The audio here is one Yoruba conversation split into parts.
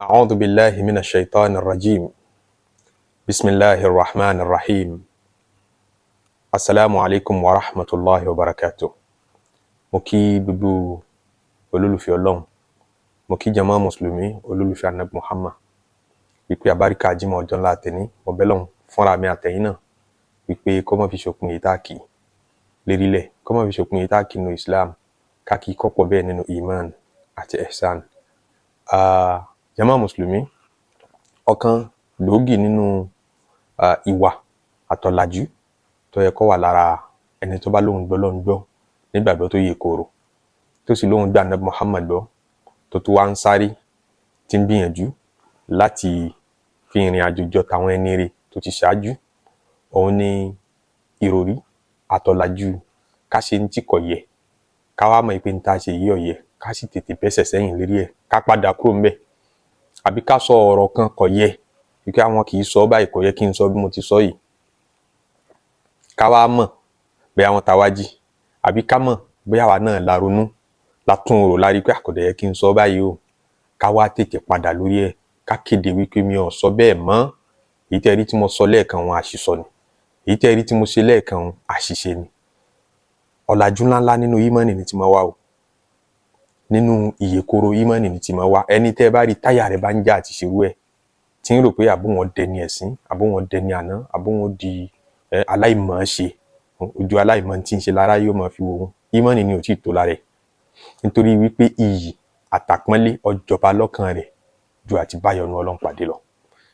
أعوذ بالله من الشيطان الرجيم. بسم الله الرحمن الرحيم. السلام عليكم ورحمة الله وبركاته. Mo kí gbogbo olólùfẹ́ Ọlọ́run, mo kí jama mùsùlùmí, olólùfẹ́ Anabi Muhammad, wípé abáríkà jímọ̀ ọjọ́ ńlá tẹ̀ní. Mo bẹ̀ Ọlọ́run fúnra mi àtẹ̀yìn náà wípé kó má fi ṣòpin èyí tá a kì í lérílẹ̀, kó má fi ṣòpin èyí tá a kì nínú Islam, ká kí kọ́pọ̀ bẹ́ẹ̀ nínú iman àti ihsan. Jama mùsùlùmí, ọ̀kan gbòógì nínú ìwà àtọ̀làjú tó yẹ kó wà lára ẹni tó bá lóun gbọ́ lóun gbọ́ nígbàgbọ́ tó yè kooro, tó sì lóun gbà Anabi Muhammad gbọ́, tó tún wá ń sáré tí ń gbìyànjú láti fi ìrìn àjò jọ tàwọn ẹni rè tó ti ṣáájú, òun ni ìròrí àtọ̀làjú ká ṣe ní tí kò yẹ, ká wá mọ̀ pé ní tá a ṣe yìí ò yẹ, ká sì tètè bẹ́sẹ̀ sẹ́yìn lérí ẹ̀, ká padà kúrò ńbẹ̀, àbí ká sọ ọ̀rọ̀ kan kò yẹ, wípé àwọn kì í sọ báyìí, kò yẹ kí n sọ bí mo ti sọ yìí, ká wá mọ̀ bóyá wọ́n ta wá jí, àbí ká mọ̀ bóyá àwa náà la ronú, la tún rò, la rí pé kò dẹ̀ yẹ kí n sọ báyìí o, ká wá tètè padà lórí ẹ̀, ká kéde wípé mi ò sọ bẹ́ẹ̀ mọ́. Èyí tẹ́ rí tí mo sọ lẹ́ẹ̀kan wọn, àṣìsọ ni. Èyí tẹ́ rí tí mo ṣe lẹ́ẹ̀kan wọn, àṣìṣe ni. Ọ̀làjú ńláńlá nínú ìmánì ni ti máa wá o, nínú ìyèkoro ìmánì ni ti máa wá. Ẹni tẹ́ bá rí táyà rẹ̀ bá ń já àti ṣerú ẹ̀, tí ń rò pé àbó wọn dẹni ẹ̀sín, àbó wọn dẹni àná, àbó wọn di aláìmọ̀ọ́ṣe, ojú aláìmọ̀ tí ń ṣe lára yóò máa fi wò ó, ìmánì ni ò tí ì tó lára ẹ̀, nítorí wípé iyì àtàpọ́nlé ọjọba lọ́kàn rẹ̀ ju àti bá yọ́nú Ọlọ́run pàdé lọ.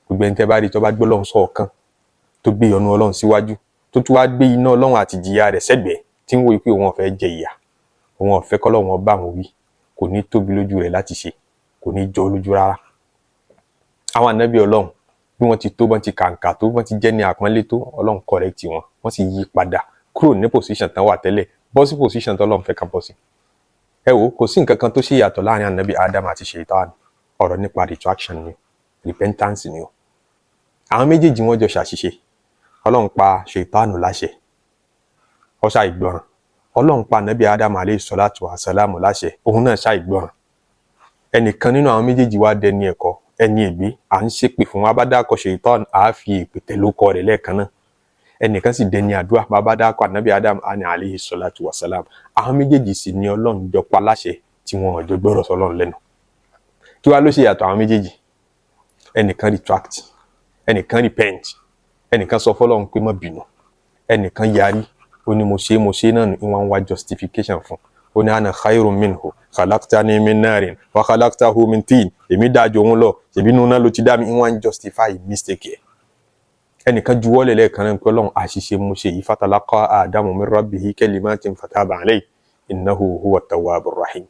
Gbogbo ẹni tẹ́ bá rí tó bá gbọ́ Ọlọ́run sọ̀kan, tó gbé yọ́nú Ọlọ́run síwájú, tó tún wá gbé iná Ọlọ́run àti ìjìyà rẹ̀ sẹ́gbẹ̀ẹ́, tí ń wo pé òun ò fẹ́ jẹ ìyà, òun ò fẹ́ kọ́lọ́run ọba àwọn wí, kò ní tóbi lójú rẹ̀ láti ṣe, kò ní jọ lójú rárá. Àwọn ànábì Ọlọ́run, bí wọ́n ti tó, bọ́n ti kàǹkà tó, bọ́n ti jẹ́ ní àpọ́nlé tó, Ọlọ́run correct wọn, wọ́n sì yí padà kúrò ní position tán wà tẹ́lẹ̀, bọ́ sí position tó Ọlọ́run fẹ́ ká bọ́ sí. Ẹ wo, kò sí nǹkan kan tó ṣe ìyàtọ̀ láàrin ànábì Adam àti Shaitan. Ọ̀rọ̀ nípa retraction ni, repentance ni o. Àwọn méjèèjì, wọ́n jọ ṣàṣìṣe. Ọlọ́run pa Shaitan láṣẹ, ó ṣàìgbọràn. Ọlọ́run pa ànábì Adam alayhi salatu wa salamu láṣẹ, òun náà ṣàìgbọràn. Ẹnìkan nínú àwọn méjèèjì wá dẹni ẹ̀kọ́, ẹni ègbé, à ń ṣépè fún wa. Bá dákọ̀ Shaitan, à á fi èpè tẹ̀lé ọkọ rẹ̀ lẹ́ẹ̀kan náà. Ẹnìkan sì dẹni àdúrà. Bàbá dákọ̀ ànábì Adam, àní alayhi salatu wa salam. Àwọn méjèèjì sì ni Ọlọ́run jọ pa láṣẹ tí wọn ò jọ gbọ́rọ̀ sọ́lọ́run lẹ́nu. Kí wá ló ṣe yàtọ̀ àwọn méjèèjì? Ẹnìkan retract, ẹnìkan repent, ẹnìkan sọ fọ́lọ́run pé má bínú. Ẹnìkan yarí, ó ní mo ṣe, mo ṣe náà ni. Wọ́n ń wá justification fún. Ó ní ana khayrun minhu, khalaqtani min narin wa khalaqtahu min tin. Èmi dáa ju òun lọ, ṣèbí inú náà ló ti dá mi. Wọ́n ń justify mistake ẹ̀. Ẹnìkan juwọ́lẹ̀ lẹ́ẹ̀kan náà pé Ọlọ́run, àṣìṣe mo ṣe yìí. Fatalaqa adamu min rabbihi kalimatin fataba alayhi, innahu huwa tawwabur rahim.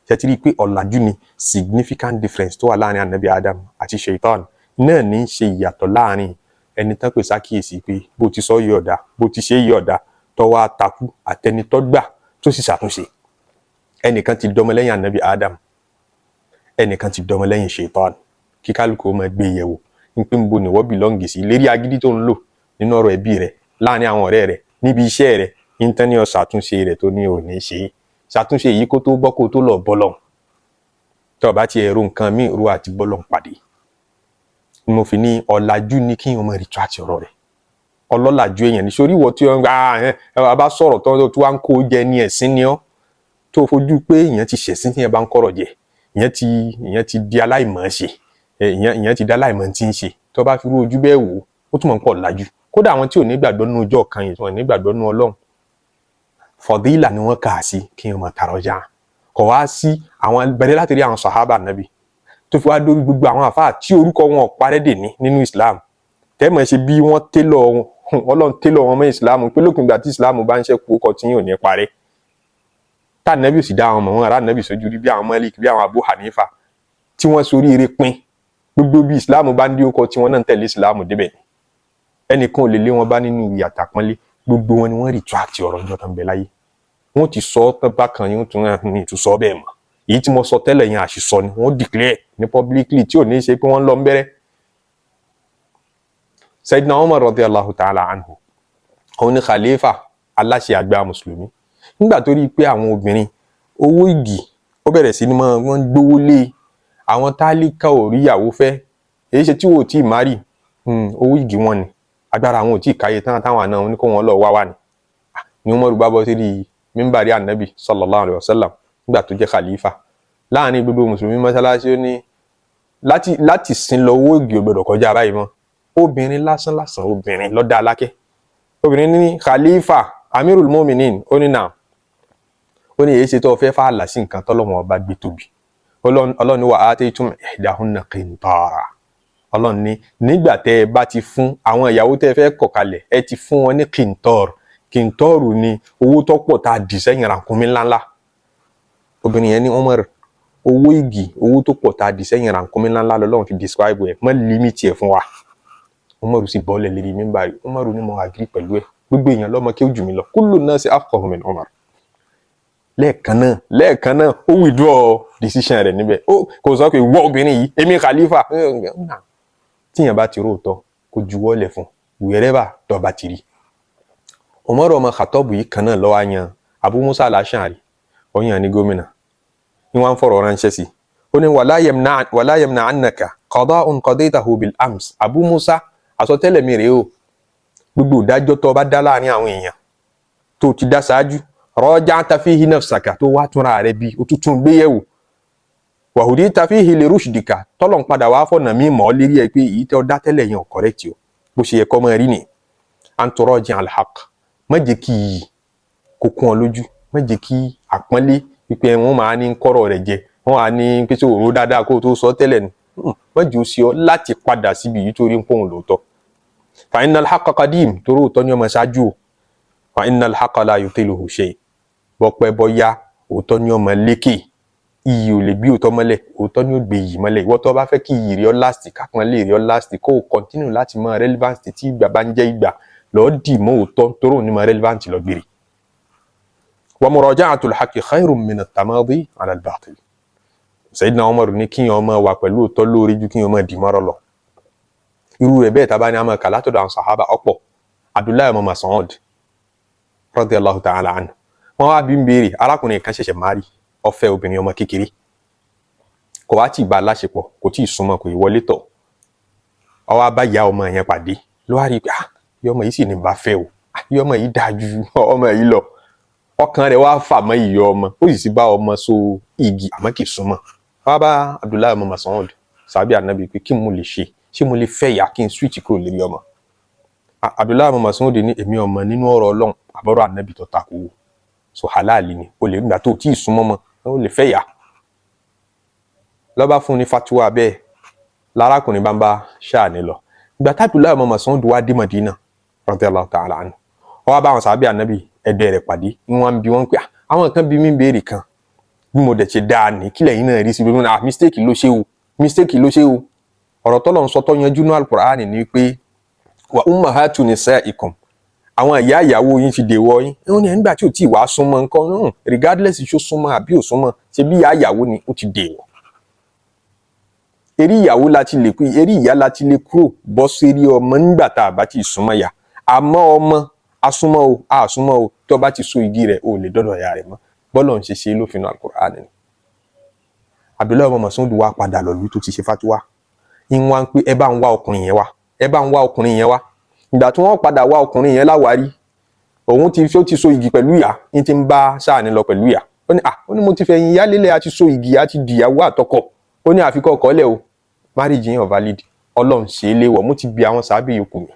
Ṣe ti rí i pé ọ̀làjú ni? Significant difference tó wà láàrin anabi Adam àti Shaitan náà ní í ṣe ìyàtọ̀ láàrin ẹni tán pè sákìyèsí pé bó ti sọ yìí ọ̀dà, bó ti ṣe yìí ọ̀dà, tọ́wọ́ àtakú, àtẹnitọ́ gbà tó sì ṣàtúnṣe. Ẹnìkan ti dọmọlẹ́yìn anabi Adam, ẹnìkan ti dọmọlẹ́yìn Shaitan. Kí kálukú ó máa gbé yẹ̀wò ní pé níbo ni wọ́n belong sí lérí agídí tó ń lò nínú ọ̀rọ̀ ẹbí rẹ̀, láàrin àwọn ọ̀rẹ́ rẹ̀, níbi iṣẹ́ rẹ̀, íńtánì ọ̀ ṣàtúnṣe rẹ̀ tó ní òní ṣe é. Ṣàtúnṣe yìí kó tó bọ́, kó tó lọ bọ́lọ̀. Tó o bá ti ẹ̀rọ nǹkan míì ru àti bọ́lọ̀ pàdé ni mo fi ní ọ̀làjú ní kí wọ́n máa retract ọ̀rọ̀ rẹ̀. Ọlọ́làjú èèyàn ní sórí ìwọ tí wọ́n gba ẹ ẹ bá sọ̀rọ̀ tó tó wá ń kó jẹ ní ẹ̀sìn ni ọ́, tó fojú pé èèyàn ti ṣẹ̀sìn tí yẹn bá ń kọ̀rọ̀ jẹ, ìyẹn ti di aláìmọ̀ ṣe, ìyẹn ti di aláìmọ̀ tí ń ṣe. Tó bá fi rú ojú bẹ́ẹ̀ wò ó, túmọ̀ ń pọ̀ lájú. Kódà àwọn tí ò ní gbàgbọ́ nínú ọjọ́ kan yìí, tí wọ́n ní gbàgbọ́ nínú Ọlọ́run, fọ̀dílà ni wọ́n kà á sí kí wọ́n máa tààrọ̀ já. Kọ̀ wá sí àwọn bẹ̀rẹ̀ láti rí àwọn sàhábà nàbì tó fi wá dórí gbogbo àwọn àfáà tí orúkọ wọn ò parẹ́ dè ní nínú Islam, tẹ́mọ̀ ṣe bí wọ́n télọ̀ wọn, Ọlọ́run télọ̀ wọn mọ́ Islam pé lópin ìgbà tí Islam bá ń ṣẹ́kù, ọkọ̀ tí yóò ní parẹ́. Tá nàbì sì dá àwọn mọ̀ wọn ará nàbì sójú rí, bí àwọn Malik, bí àwọn Abu Hanifa, tí wọ́n sorí eré pín gbogbo bí Islam bá ń dé, ọkọ̀ tí wọ́n náà ń tẹ̀lé Islam débẹ̀, ẹnìkan ò lè lé wọn bá nínú ìyà àtàpọ́nlé. Gbogbo wọn ni wọ́n retract ọ̀rọ̀ ọjọ́ tán bẹ láyé. Wọ́n ti sọ ọ́ tán bákan yóò tún ní ìtúsọ bẹ́ẹ̀ mọ́. Èyí tí mo sọ tẹ́lẹ̀ yẹn, àṣìsọ ni. Wọ́n declare ní publicly tí ò ní ṣe pé wọ́n ń lọ ń bẹ̀rẹ̀. Sayyidina Umar radiyallahu ta'ala anhu, òun ni khalifa, aláṣẹ àgbà mùsùlùmí. Nígbà tó rí i pé àwọn obìnrin, owó ìgì ó bẹ̀rẹ̀ sí ní máa wọ́n gbówó lé. Àwọn tálíkà ò rí ìyàwó fẹ́, èyí ṣe tí wò ó tí ì marry. Owó igi wọn ni agbára àwọn ò tí ì káyé tán, táwọn àna wọn ní kó wọn lọ wá wà ní. Ni Umaru bá bọ́ sí mímbàrí ànábì sallallahu alayhi wa sallam nígbà tó jẹ́ khalifa láàrin gbogbo mùsùlùmí mọ́sálásí, ó ní láti sin lọ, owó igi ò gbọdọ̀ kọjá báyìí mọ́. Obìnrin lásán lásán, obìnrin lọ́dà alákẹ́, obìnrin ní khalifa amirul muminin, ó ní nà, ó ní èyí ṣe tó fẹ́ fàálà sí nǹkan tọ́lọ́wọ́n ọba gbé tóbi. Ọlọ́run ní wa ataytum ihdahunna qintara. Ọlọ́run ní nígbà tẹ́ ẹ bá ti fún àwọn ìyàwó tẹ́ ẹ fẹ́ kọ̀ kalẹ̀, ẹ ti fún wọn ní qintar. Qintar ní owó tó pọ̀ tá a dì sẹ́yìn ràkúnmí ńláńlá. Obìnrin yẹn ní Umar, owó igi, owó tó pọ̀ tá a dì sẹ́yìn ràkúnmí ńláńlá lọ́lọ́run fi describe ẹ̀, mọ́ limit ẹ̀ fún wa. Umaru sì bọ́ọ̀lẹ̀ lérí mímbàrí. Umaru ní mo agree pẹ̀lú ẹ̀, gbogbo èèyàn lọ́mọ kí ó jù mí lọ, kullu nasi afqahu min Umar. Lẹ́ẹ̀kan náà, lẹ́ẹ̀kan náà, ó withdraw decision rẹ̀ níbẹ̀. Ó kò sọ pé wọ́ obìnrin yìí, èmi khalifa. Tíyẹn bá ti róòtọ́, kó juwọ́lẹ̀ fún wherever tó bá ti rí. Umaru ọmọ Khattab yìí kan náà ló wá yan Abu Musa al-Ash'ari, ó yàn ní gómìnà. Ní wọ́n fọ̀rọ̀ ránṣẹ́ sí, ó ní wala yamna'annaka qada'un qadaytahu bil ams. Abu Musa, àsọtẹ́lẹ̀ mi rèé o, gbogbo ìdájọ́ tó bá dá láàrin àwọn èèyàn tó ti dá ṣáájú, raja'ta fihi nafsaka, tó wá túnra rẹ bí o tuntun gbéyẹ̀wò, wa hudita fihi li rushdika, tọ́lọ̀ ń padà wá fọ̀nà mí mọ́ lérí ẹ pé èyí tẹ́ ọ dá tẹ́lẹ̀ yẹn ò correct o, bó ṣe yẹ kọ́ mọ́ rí ni. An turaji al-haqq, má jẹ́ kí iyì kó kún ọ lójú, má jẹ́ kí àpọ́nlé pípẹ́ wọ́n máa ní kọ́rọ̀ rẹ̀ jẹ, wọ́n á ní pé tí òru dáadáa kó o tó sọ tẹ́lẹ̀ ni. Má jẹ́ ó sí ọ láti padà síbi yìí torí ń pòun lóòótọ́. Fa innal haqqa qadim, torí òótọ́ ni ọmọ ṣáájú o. Fa innal haqqa la yutiluhu shay, bọ́pẹ́ bọ́yá, òótọ́ ni ọmọ lékè. Iyì ò lè gbé òótọ́ mọ́lẹ̀, òótọ́ ni ó gbé iyì mọ́lẹ̀. Ìwọ tó bá fẹ́ kí iyì rí ọ last, kápọ́nlé rí ọ last, kó o continue láti mọ relevant tí ìgbà bá ń jẹ́ ìgbà, lọ́ọ́ dì mọ́ òótọ́, torí òun ní mọ relevant lọ gbére. Wa muraja'atul haqqi khayrun min at-tamadi 'ala al-batil. Sayyidina Umar ní kíyàn ọmọ wà pẹ̀lú òótọ́ lórí ju kíyàn ọmọ dì mọ́rọ̀ lọ. Irú rẹ̀ bẹ́ẹ̀ tábà ní àmọ́ kà látọ̀dọ̀ àwọn sàhábà ọ̀pọ̀. Abdullahi ọmọ Mas'ud radiyallahu ta'ala anhu, wọ́n wá bí ń béèrè, arákùnrin kan ṣẹ̀ṣẹ̀ marry, ó fẹ́ obìnrin ọmọ kékeré, kò wá tí ì bá a láṣepọ̀, kò tí ì súnmọ́, kò ì wọlé tọ̀. Ó wá bá ìyá ọmọ yẹn pàdé, ló wá rí i pé, ah, ìyá ọmọ yìí sì ní bá fẹ́ o. Ah, ìyá ọmọ yìí dáa ju ọmọ yìí lọ. Ọkàn rẹ̀ wá fà mọ́ ìyá ọmọ, ó sì ti bá ọmọ so igi, àmọ́ kì í súnmọ́. Wá bá Abdullahi ọmọ Mas'ud, sàbí ànábì, pé kí mo lè ṣe? Ṣé mo lè fẹ́ ìyá kí n switch kúrò lórí ọmọ? Abdullahi ọmọ Mas'ud ní èmi ọmọ nínú ọ̀rọ̀ Ọlọ́run àbọ̀rọ̀ ànábì tó takò wò, so halali ni o lè nígbà tó tí ì súnmọ́ mọ́, o lè fẹ́ ìyá. Lọ́ba fún ní fatuwa bẹ́ẹ̀, lárákùnrin bá ń bá ṣáàní lọ. Ìgbà tí Abdullahi ọmọ Mas'ud wá dé Madina radiyallahu ta'ala anhu, ó wá bá àwọn sàbí ànábì ẹgbẹ́ rẹ̀ pàdé, ní wọ́n ń bi wọ́n pé, àwọn kan bí mi ń béèrè kan, bí mo dẹ̀ ṣe dáa ní kílẹ̀ yín náà rí sí lónìí. Ah, mistake ló ṣe o, mistake ló ṣe o. Ọ̀rọ̀ tọ́lọ̀ ń sọ tó yanjú ní Al-Qur'ani ni pé wa ummahatu nisaikum, àwọn ìyá ìyàwó yín ti dèwọ́ yín. Ó ní nígbà tí ò tí ì wá súnmọ́ nǹkan náà, regardless ṣó súnmọ́ àbí ò súnmọ́, ṣe bí ìyá ìyàwó ni, ó ti dèwọ́. Eré ìyàwó láti lè kú, eré ìyá láti lè kúrò bọ́ sérí ọmọ nígbà tá a bá ti súnmọ́ yà. Àmọ́ ọmọ asúnmọ́ o, àsúnmọ́ o, tó bá ti so igi rẹ̀, o lè dọ́dọ̀ ìyá rẹ̀ mọ́. Bọ́lọ̀ ń ṣe ṣe lófin Al-Qur'an ni. Abdullahi ọmọ Mas'ud wá padà lọ́lú tó ti ṣe fatuwa, ń wá ń pé ẹ bá ń wá ọkùnrin yẹn wá, ẹ bá ń wá ọkùnrin yẹn wá. Ìgbà tí wọ́n padà wá ọkùnrin yẹn láwárí, òun ti ó ti so igi pẹ̀lú ìyá, ń ti ń bá sáà ní lọ pẹ̀lú ìyá. Ó ní à, ó ní mo ti fẹ̀yìn ìyá lélẹ̀, àti so igi, àti dìyàwó àtọkọ. Ó ní àfikọ́ ọkọ lẹ̀ o, marriage yẹn ò valid, Ọlọ́run ṣe é léwọ̀. Mo ti bi àwọn sàábì yòókù mi,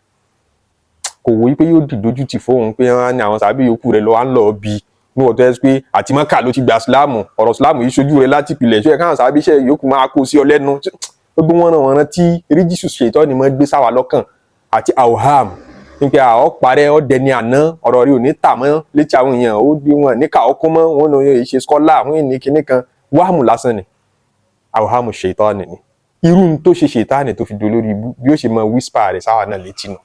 kò wò pé yóò dìdójú tì fóun pé wọ́n á ní àwọn sàábì yòókù rẹ̀ lọ wá ń lọ bí ní wọ́n tó yẹ pé àti Mọ́kà ló ti gba sílámù, ọ̀rọ̀ sílámù yìí ṣojú rẹ̀ láti ìpìlẹ̀, ṣé káwọn sàábì iṣẹ́ yòókù máa kó sí ọ lẹ́nu. Gbogbo wọn ràn wọ́n tí rígísù ṣètọ́ ni mo gbé sáwà lọ́kàn àti awham nípa ọ̀ parẹ́, ọ̀ dẹni àná, ọ̀rọ̀ rí ò ní tà mọ́ létí àwọn èèyàn, ó gbé wọn níkà ọkún mọ́ wọn ní ṣe scholar, wọn ní kinní kan, wàhámù lásán ni, awham ṣètọ́ ni. Irú tó ṣe ṣètánì tó fi dolórí ibú, bí ó ṣe mọ whisper rẹ̀ sáwà náà létí nù.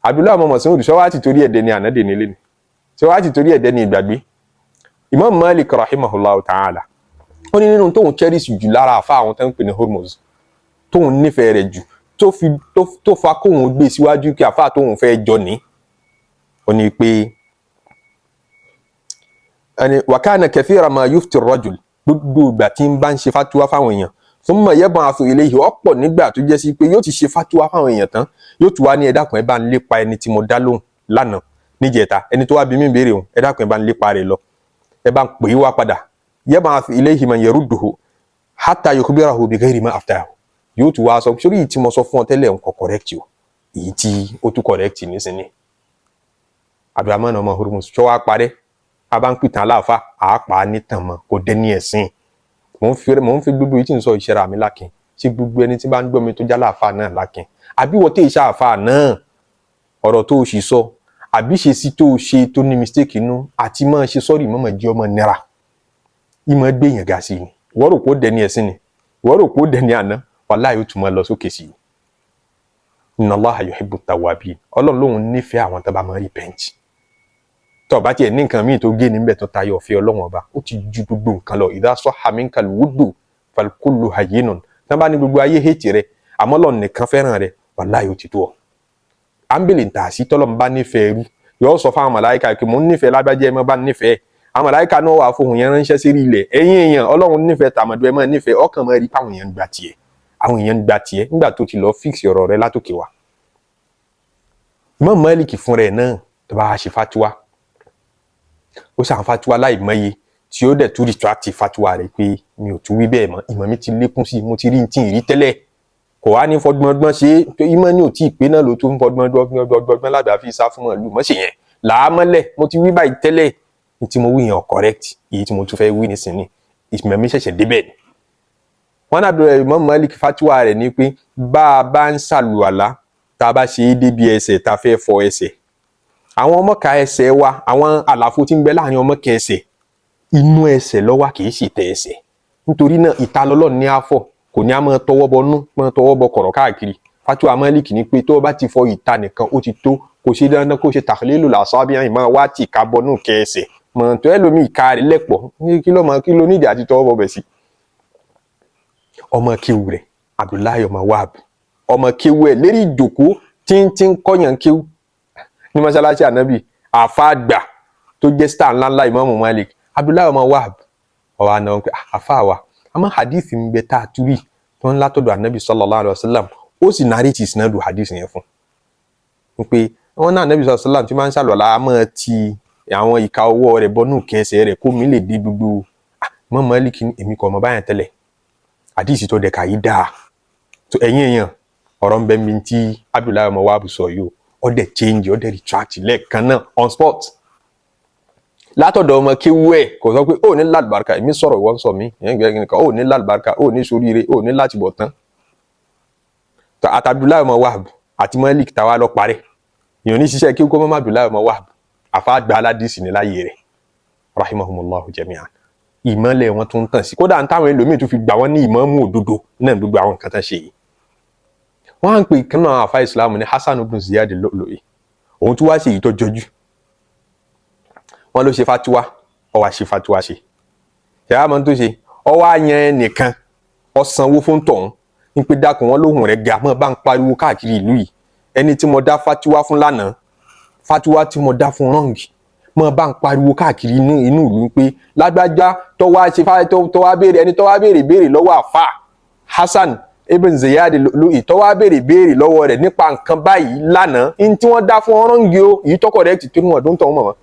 Abdullahi ọmọ Mas'ud sọ wá ti torí ẹ̀dẹ́ ni àná dè nílé ni ṣé wá ti torí ẹ̀dẹ́ ni ìgbàgbé. Imam Malik rahimahullah ta'ala, ó ní nínú tóun cherish jù lára àfa àwọn tó ń pè ní Hormuz, tóun nífẹ̀ẹ́ rẹ̀ jù, tó fi tó fa kóun gbé síwájú kí àfa tóun fẹ́ jọ ní, ó ní pé ẹni wa kana kathira ma yufti rajul. Gbogbo ìgbà tí ń bá ń ṣe fatuwa fáwọn èèyàn, thumma yab'athu ilayhi, ọ̀pọ̀ nígbà tó jẹ́ sí pé yóò ti ṣe fatuwa fáwọn èèyàn tán, yóò tún wá ní, "Ẹ dákun, ẹ bá ń lépa ẹni tí mo dá lóhùn lánàá níjẹta, ẹni tó wá bí mi béèrè òun, ẹ dákun, ẹ bá ń lépa rẹ̀ lọ, ẹ bá ń pè é wá padà." Yab'athu ilayhi man yarudduhu hatta yukhbirahu bi ghayri ma aftahu. Yóò tún wá sọ sórí èyí tí mo sọ fún ọ tẹ́lẹ̀ ń kọ correct o, èyí tí ó tún correct nísìnyí. Abdulrahman ọmọ Hormuz ṣọ wá parẹ́. A bá ń pìtàn aláàfáà, àápa nítàn mọ́ kò dẹ́ni ẹ̀sìn. Mò ń fi gbogbo yìí tí ń sọ ìṣẹ́ra mi lákin ṣé gbogbo ẹni tí bá ń gbọ́ mi tó já láàfáà náà lákin, àbí wọ́n tẹ̀ iṣẹ́ àfáà náà, ọ̀rọ̀ tó o sì sọ àbí ṣe sí tó o ṣe tó ní mistake inú àti máa ṣe sọ́ọ̀rì mọ́mọ́ jẹ́ ọmọ nira ìmọ̀ gbẹ̀yàn ga sí i. Wọ́n rò pé ó dẹni ẹ̀sìn ni, wọ́n rò pé ó dẹni àná, wàláhì, ó tún máa lọ sókè sí i. Inna Allaha yuhibbu tawwabin. Ọlọ́run lòun nífẹ̀ẹ́ àwọn tó bá máa repent. Tó bá tiẹ̀ ní nǹkan míì tó gé níbẹ̀ tó tayọ ọ̀fẹ́ Ọlọ́run Ọba, ó ti ju gbogbo nǹkan lọ. Idha sahha minkal wuddu falkullu hayyinun. Tí wọ́n bá ní gbogbo ayé hate rẹ, àmọ́ Ọlọ́run nìkan fẹ́ràn rẹ, wàláhì, ó ti tó ọ. Ámbìlì ntà sí tọ́lọ́run bá nífẹ̀ẹ́ rú, yóò sọ fáwọn màláìka pé, "Mò ń nífẹ̀ẹ́ lágbájá, ẹ má bá nífẹ̀ẹ́." Àwọn màláìka náà wà fohùn yẹn ránṣẹ́ sí ilẹ̀: "Ẹ̀yin èèyàn, Ọlọ́run nífẹ̀ẹ́ tàmọ̀dọ́, ẹ má nífẹ̀ẹ́." Ọkàn máa rí páwọn èèyàn ń gba tiẹ̀, àwọn èèyàn ń gba tiẹ̀ nígbà tó ti lọ fix ọ̀rọ̀ rẹ látòkè wá. Imam Malik fúnra ẹ̀ náà, tó bá ṣe fatiwa, ó ṣàn fatiwa láì mọye tí ó dẹ̀ tún retract fatiwa rẹ̀ pé, "Mi ò tún wí bẹ́ẹ̀ mọ́, ìmọ̀ mi ti lékún sí i, mo ti rí tí ì rí tẹ́lẹ̀." Kò wá ní fọgbọ́ngbọ́n ṣe é, ìmọ̀ ní ò tí ì pé náà ló tún fọgbọ́ngbọ́ngbọ́ngbọ́n lábẹ́ àfi sá fún màlúù mọ́ ṣe yẹn làámọ́lẹ̀. "Mo ti wí báyìí tẹ́lẹ̀, ní tí mo wí yẹn ò correct, èyí tí mo tún fẹ́ wí nísìnyí, ìmọ̀ mi ṣẹ̀ṣẹ̀ débẹ̀ ni." Wọn náà bẹ̀rẹ̀ Imam Malik, fatiwa rẹ̀ ni pé bá a bá ń ṣàlùwàlá, tá a bá ṣe é débi ẹsẹ̀, tá a fẹ́ fọ ẹsẹ̀, àwọn ọmọka ẹsẹ̀ wa, àwọn àlàfo tí ń bẹ láàrin ọmọka ẹsẹ̀, inú ẹsẹ̀ ló wà, kì í sì tẹ ẹsẹ̀. Nítorí náà, ìta lọ́lọ́run ní àfọ̀, kò ní a máa tọwọ́ bọ nú, máa tọwọ́ bọ kọ̀rọ̀ káàkiri. Fatiwa Malik ní pé tó o bá ti fọ ìta nìkan, ó ti tó. Kò ṣe dandan kó ṣe takhlilul asabi, máa wá tì ká bọnú kẹsẹ̀ mọ̀ tó ẹlòmíì ìka rẹ̀ lẹ̀pọ̀. Kí ló mọ kí ló nídìí àti tọwọ́ bọ bẹ̀ sí? Ọmọ kéwù rẹ̀, Abdullahi ọmọ Wahab, ọmọ kéwù ẹ̀ lérí ìjòkó tí ń kọ́yàn kéwù ní mọ́ṣáláṣí ànábì, àfa àgbà tó jẹ́ star ńláńlá Ìmáàmù Malik, Abdullahi ọmọ Wahab, ọ̀wá náà pé àfa wa, àmọ́ hadith ń bẹ tá a túrì tó ń látọ̀dọ̀ ànábì sallallahu alayhi wa sallam. Ó sì narrate ìsinadu hadith yẹn fún un pé wọn náà ànábì sallallahu alayhi wa sallam tí máa ń ṣàlùwàlá, á máa ti àwọn ìka ọwọ́ rẹ̀ bọ́nú kẹsẹ̀ rẹ̀ kó mi lè dé gbogbo. Imam Malik, "Èmi kò mọ báyẹn tẹ́lẹ̀, hadith tó dẹ̀ kà yí dáa tó." Ẹ̀yin èèyàn, ọ̀rọ̀ ń bẹ mi tí Abdullahi ọmọ Wahab sọ yìí o. Ó dẹ̀ change, ó dẹ̀ retract lẹ́ẹ̀kan náà on spot látọ̀dọ̀ ọmọ kéwú ẹ̀. Kò sọ pé ó ní lálùbáríkà, èmi sọ̀rọ̀, ìwọ ń sọ mí ìyẹn gbẹ́gbẹ́ nìkan, ó ní lálùbáríkà, ó ní soríire, ó ní láti bọ̀ tán. Àti Abdullahi ọmọ Wahab àti Malik táwa lọ parẹ́, èèyàn ní ṣiṣẹ́ kí ó kọ́ mọ́. Abdullahi ọmọ Wahab, àfa àgbà aládìsí ní láyé rẹ̀, rahimahumullahu jami'an, ìmọ̀lẹ̀ wọn tún ń tàn sí. Kódà táwọn ẹlòmíì tún fi gbà wọ́n ní ìmáàmù òdodo náà, gbogbo àwọn nǹkan tán ṣe yìí. Wọ́n á ń pè kánú àwọn àfa ìsìlámù ní Hasan ibn Ziyad al-Lu'lu'i. Òun tún wá sí èyí tó jọjú. Wọ́n ló ṣe fatiwa, ó wá ṣe fatiwa ṣe ṣe àmọ́ tó ṣe, ó wá yan ẹnìkan, ó sanwó fún tọ̀hún ní pé, "Dákun, wọn lóhùn rẹ̀ ga, mọ́ bá ń pariwo káàkiri ìlú yìí, ẹni tí mo dá fatiwa fún lánàá, fatiwa tí mo dá fún wrong, mọ́ bá ń pariwo káàkiri inú ìlú pé lágbájá tó wá ṣe tó wá béèrè, ẹni tó wá béèrè béèrè lọ́wọ́ àfà Hasan ibn Ziyad al-Lu'lu'i, tó wá béèrè béèrè lọ́wọ́ rẹ̀ nípa nǹkan báyìí lánàá, ní tí wọ́n dá fún wrong o, èyí tó correct tó níwọ̀n tó ń tọ̀ wọ́n mọ̀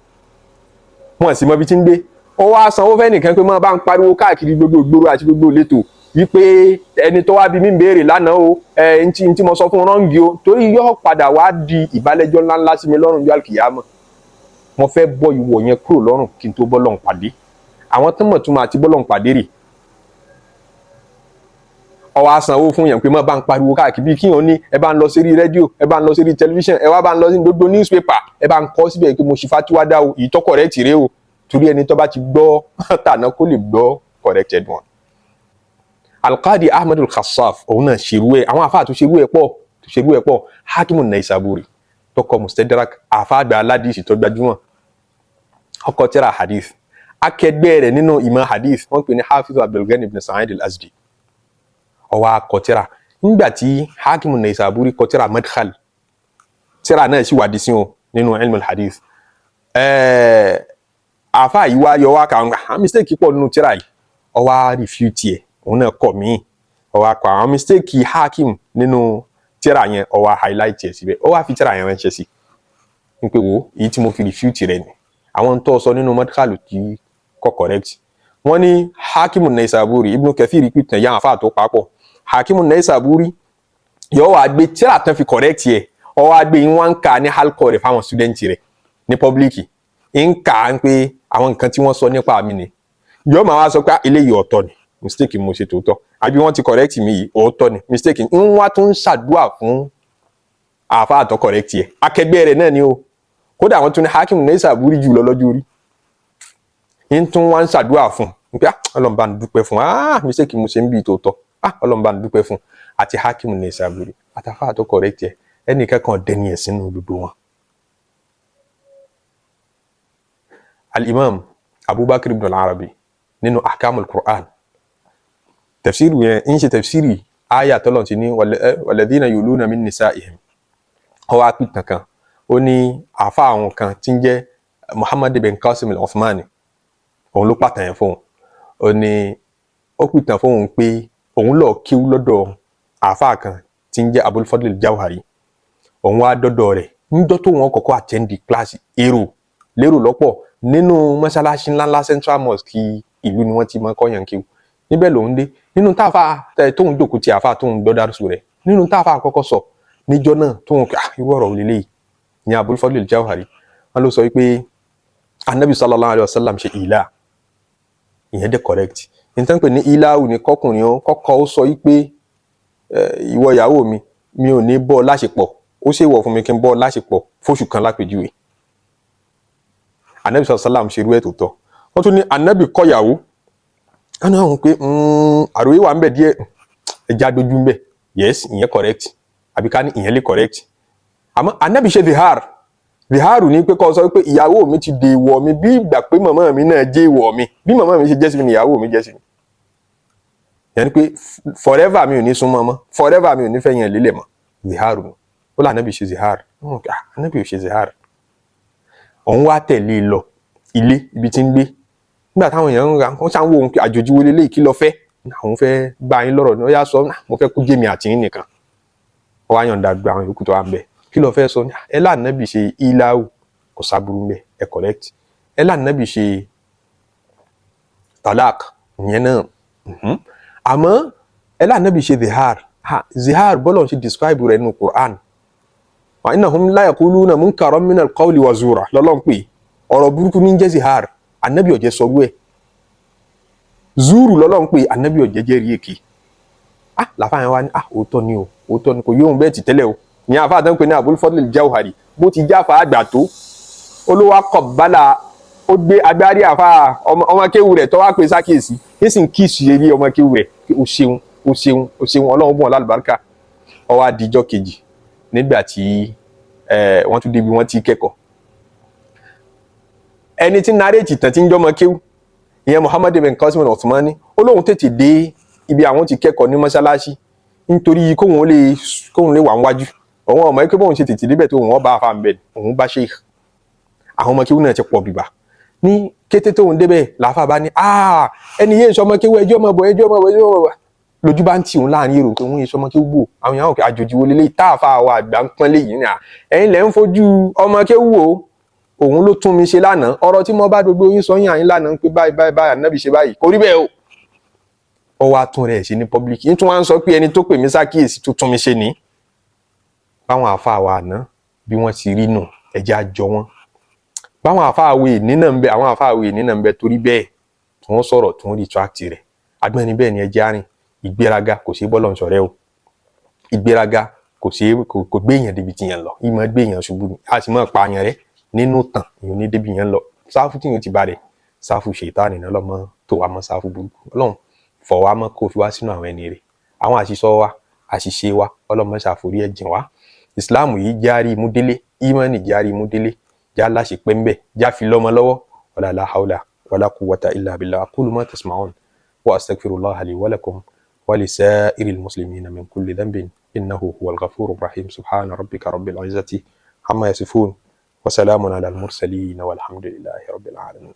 wọ́n sì mọ ibi tí ń gbé." Ó wá sanwó fẹ́ nìkan pé máa bá ń pariwo káàkiri gbogbo ìgboro àti gbogbo ìletò wípé ẹni tó wá bí mi ń béèrè lánàá o, ẹ ntí mo sọ fún wrong o, torí yóò padà wá di ìbálẹ́jọ́ ńláńlá sí mi lọ́rùn yóò àlùkìyámọ̀. Mo fẹ́ bọ́ ìwọ̀ yẹn kúrò lọ́rùn kí n tó bọ́ lọ́rùn pàdé. Àwọn tó mọ̀ túmọ̀ àti bọ́ lọ́rùn pàdé rè. Ó wá sanwó fún yẹn pé má bá ń pariwo káàkiri, bí kíyàn ní ẹ bá ń lọ sí rédíò, ẹ bá ń lọ sí tẹlifíṣàn, ẹ wá bá ń lọ sí gbogbo newspaper, ẹ bá ń kọ síbẹ̀ pé mo ṣe fatiwa dá o, èyí tó correct rèé o, torí ẹni tó bá ti gbọ́ tàná kó lè gbọ́ corrected one. Alqadi Ahmadu Al-Khassaf, òun náà ṣerú ẹ̀. Àwọn àfáà tó ṣerú ẹ̀ pọ̀, tó ṣerú ẹ̀ pọ̀. Hakimu Naisaburi tó kọ Mustadrak, àfáà àgbà aládìsí tó gbajúmọ̀, ọkọ tírà hadith. Akẹgbẹ́ rẹ̀ nínú ìmọ̀ hadith, wọ́n pè ní Hafiz Abdulgani ibn Sa'id Al-Azdi, ó wá kọ tírà. Nígbà tí Hakimu Naisaburi kọ tírà Madkhal, tírà náà sì wà dísìn o nínú ilmu hadith, àfáà yìí wá yọ wá kà ń mistake pọ̀ nínú tírà yìí. Ó Ó wá refute ẹ̀, òun náà kọ̀ míì, ó wá kọ àwọn mistake Hakim nínú tírà yẹn, ó wá highlight ẹ̀ síbẹ̀, ó wá fi tírà yẹn ránṣẹ́ sí i pé, wo èyí tí mo fi refute rẹ̀ ni àwọn tó sọ nínú Madkhalu tí kò correct. Wọ́n ní Hakimu Naisaburi, Ibn Kathir pìtàn yàn àfa tó papọ̀, Hakimu Naisaburi yóò wá gbé tírà tán fi correct yẹ, ó wá gbé yín, wọ́n ń kà ní halqa rẹ̀ fáwọn student rẹ̀ ní public, ń kà á pé àwọn nǹkan tí wọ́n sọ nípa mi ni. Yóò máa wá sọ pé eléyìí ọ̀tọ̀ ni, mistake mo ṣe tòótọ́, àbí wọ́n ti correct mi yìí, òótọ́ ni, mistake. Ń wá tún ń ṣàdúà fún àáfàá tó correct yẹ. Akẹgbẹ́ rẹ̀ náà ni o. Kódà àwọn tún ní Hakim Naisaburi jù lọ lọ́jọ́ orí, ń tún wá ń ṣàdúà fún un pé, ah, Ọlọ́run bá ń dúpẹ́ fún, ah, mistake mo ṣe ń bí tòótọ́, ah, Ọlọ́run bá ń dúpẹ́ fún. Àti Hakim Naisaburi àtàfáà tó correct yẹ, ẹnìkan kan dẹni ẹ̀sìn nínú gbogbo wọn. Al-Imam Abubakar ibn al-Arabi nínú Ahkamul Qur'an, tafsiri yẹn ń ṣe tafsiri aya tọ́lọ̀ ti ní walladhina yuluna min nisaihim, ó wá pìtàn kan, ó ní àfa àwọn kan tí ń jẹ́ Muhammad bin Qasim al-Uthmani, òun ló pàtàn yẹn fóun. Ó ní ó pìtàn fóun pé òun lọ kíw lọ́dọ̀ àfa kan tí ń jẹ́ Abul Fadl al-Jawhari. Òun wá dọ́dọ̀ rẹ̀ níjọ́ tó wọn kọ́kọ́ attend class, èrò lérò lọ́pọ̀ nínú mọ́ṣáláṣí ńláńlá, Central Mosque ìlú ni wọ́n ti máa kọ́yàn kíw. Níbẹ̀ lòun dé nínú táàfà tóun jókòó ti àfà tóun gbọ́ dárúsù rẹ̀, nínú táàfà kọ́kọ́ sọ níjọ́ náà tóun kà irú ọ̀rọ̀ òlélẹ̀ yìí ní Abul Fadl al-Jawhari, wọn ló sọ wípé Anabi sallallahu alayhi wa sallam ṣe ìlà, ìyẹn dé correct. Nítorí pé ní ìlàwù ní kọkùnrin ó kọ́kọ́ ó sọ wípé, ìwọ ìyàwó mi, mi ò ní bọ́ ọ láṣepọ̀, ó ṣèwọ̀ fún mi kí n bọ́ ọ láṣepọ̀ fóṣù kan lápèjúwe. Anabi sallallahu alayhi wa sallam ṣerú ẹ̀ tó tọ́. Wọ́n tún ní Anabi kọ́yàwó, wọn náà wọ́n pé àròyé wà ń bẹ̀ díẹ̀, ẹja dojú ń bẹ̀. Yes, ìyẹn correct, àbí ká ní ìyẹn lè correct. Àmọ́ Anabi ṣe zihar. Ziharu ní pé kó sọ pé ìyàwó mi ti dè ìwọ̀ mi, bí ìgbà pé màmá mi náà jẹ́ ìwọ̀ mi, bí màmá mi ṣe jẹ́ sí mi ni ìyàwó mi jẹ́ sí mi. Yẹn ni pé forever mi ò ní súnmọ́ mọ́, forever mi ò ní fẹ́ yẹn lélẹ̀ mọ́. Ziharu ni ó là. Anabi ṣe zihar, Anabi ò ṣe zihar. Òun wá tẹ̀lé e lọ ilé ibi tí ń gbé. Nígbà táwọn èèyàn ń ra wọ́n ṣáà ń wo òun pé àjòjì wo leléyìí, kí ló fẹ́? Àwọn fẹ́ bá yín lọ́rọ̀ ní. Ó yá, sọ. Mo fẹ́ kó jẹ́mi àti yín nìkan. Ó wá yọ̀ǹda gba àwọn yòókù tó wà ń bẹ̀. Kí ló fẹ́ sọ? Ẹ lànàbì ṣe ìlàwù, kò sábúrú ń bẹ̀, ẹ correct. Ẹ lànàbì ṣe talaq, ìyẹn náà. Àmọ́ ẹ lànàbì ṣe zihar, zihar bọ́lọ̀ ṣe describe rẹ̀ nínú Quran, wa innahum la yaquluna munkaran min al-qawli wa zura lọ́lọ́n pè ọ̀rọ̀ burúkú ní jẹ́ zihar. Anabi ọ̀jẹ̀ sọ̀rọ̀ ẹ̀, zuru lọ́lọ́n pè, anabi ọ̀jẹ̀ jẹ́rìí èké. Ah, làfáà yẹn wá ní, ah, òótọ́ ni o, òótọ́ ni, kò yóò bẹ́ẹ̀ ti tẹ́lẹ̀ o. Ní àfáà tó ń pè ní Abul Fadl al-Jawhari, bó ti jáfa àgbà tó, olówó akọ̀bálà, ó gbé agbárí àfáà ọmọ kéwù rẹ̀ tó wá pè sákèsí, ní sì ń kíìsì eré ọmọ kéwù rẹ̀, o ṣeun, o ṣeun, o ṣeun, Ọlọ́run bùn ọ́ lálùbáríkà. Ó wá dijọ́ kejì, nígbà tí wọ́n tún débi wọ́n ti kẹ́kọ̀ọ́, ẹni tí narrate tàn tí ń jọmọ kéwù ìyẹn, Muhammad ibn Qasim al-Uthmani, ó lóun tètè dé ibi àwọn ti kẹ́kọ̀ọ́ ní mọ́ṣáláṣí nítorí kóun lè wà níwájú. Òun ọmọ yìí pé bóun ṣe tètè débẹ̀ tó, òun ọba àfa ń bẹ̀, òun bá sheikh, àwọn ọmọ kéwù náà ti pọ̀ bìbà. Ní kété tóun débẹ̀, làáfà bá ní, ẹni yéé sọmọ kéwù, ẹjọ́ ọmọ bọ̀, ẹjọ́ ọmọ bọ̀, ẹjọ́ ọmọ bọ̀. Lójú bá ń tì òun láàrin èrò pé òun yéé sọmọ kéwù bò. Àwọn èèyàn òkè àjòjì wo lélẹ́yìí táàfà wa àgbà ń pọ́n léyìí ní à ẹ̀yin lẹ́ ń fojú ọmọ kéwù o. Òun ló tún mi ṣe lánàá. Ọ̀rọ̀ tí mo bá gbogbo yín sọ yín àyín lánàá pé báyìí báyìí báyìí, ànábì ṣe báyìí, kò rí bẹ́ẹ̀ o. Ó wá tún rẹ̀ ṣe ní public, yín tún wá ń sọ pé ẹni tó pè mí sákìyèsí tó tún mi ṣe ní. Báwọn àáfàá wa àná bí wọ́n ti rí nù, ẹ̀jẹ̀ àjọ wọn. Báwọn àáfàá wo èní náà ń bẹ, àwọn àáfàá wo èní náà ń bẹ, torí bẹ́ẹ̀ tí wọ́n sọ̀rọ̀ tí wọ́n retract rẹ̀ agbẹ́ni bẹ́ẹ̀ ni. Ẹjẹ́ àárín ìgbéraga kò sí bọ́lọ̀ ń sọ̀rẹ́ o. Ìgbéraga kò sí, kò gbé èèyàn débi tí yẹn lọ, ìmọ̀ gbé èèyàn ṣubú ni, a sì máa pa àyàn rẹ nínú tàn èèyàn ní débi yẹn lọ. Sáfù tí yẹn ti bá rẹ̀, sáfù ṣètánì náà lọ́mọ tó wà mọ́, sáfù burúkú. Ọlọ́run fọ̀ wá mọ́, kó fi wá sínú àwọn ẹni rẹ̀. Àwọn àṣìṣọ wa, àṣìṣe wa, Ọlọ́run má ṣàforí ẹ̀ jìn wá. Ìsìláàmù yìí járí imúdélé, ìmánì járí imúdélé, já láṣepẹ́ ńbẹ̀, já fi lọ́mọ lọ́wọ́. Wala la hawla wala quwwata illa billah. Aqulu ma tasma'un wa astaghfirullaha li wa lakum wa lisa'iril muslimina min kulli dhanbin, innahu huwal ghafurur rahim. Subhana rabbika rabbil izzati amma yasifun wa salamun ala al mursalin, walhamdulillahi rabbil alamin.